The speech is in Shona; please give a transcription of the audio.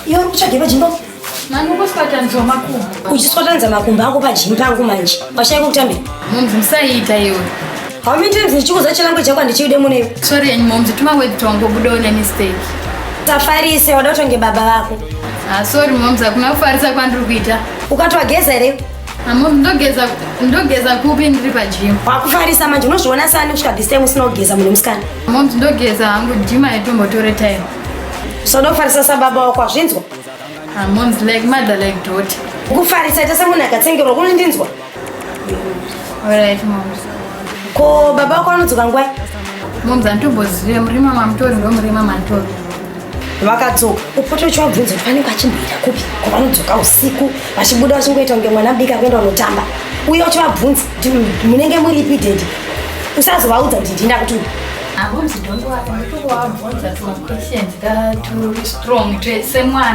Iwe uri kutsvage pagym pangu? Mani ukuswatanidza makumbo. Uchiswatanidza makumbo ako pagym pangu manje. Washaika kutambira. Momzi musaita iwe. How many times ndichikuudza chilanguage chako handichiude muno iwe? Sorry yenyu momzi, tumawedzi twangobudawo nemistake. Tafarise wada kutonge baba vako. Ah, sorry momzi, hakuna kufarisa kwandiri kuita. Ukatwageza here? Ah, momzi ndogeza ndogeza kupi ndiri pagym? Wakufarisa manje unozviona sani kusvika this time usina kugeza munhu musikana. Momzi ndogeza hangu gym haitombotore time. Usada kufarisa sababa wako wazvinzwa? Ah, mom's like mother like daughter. Kufarisa ita semunhu akatsengerwa kunondinzwa? Alright moms. Ko baba wako vanodzoka ngwai? Moms anditombozive murima mamutori ndo murima manditori. Vakadzoka upote uchivabvunza kuti vanenge vachimboita kupi kwavanodzoka usiku vachibuda vachingoita kunge mwana mudiki akuenda unotamba uye uchivabvunza kuti munenge muripi daddy usazovaudza kuti ndini ndakutuma. Ah, moms don't worry nditokuwabvunza tuma questions ka turi strong semwana.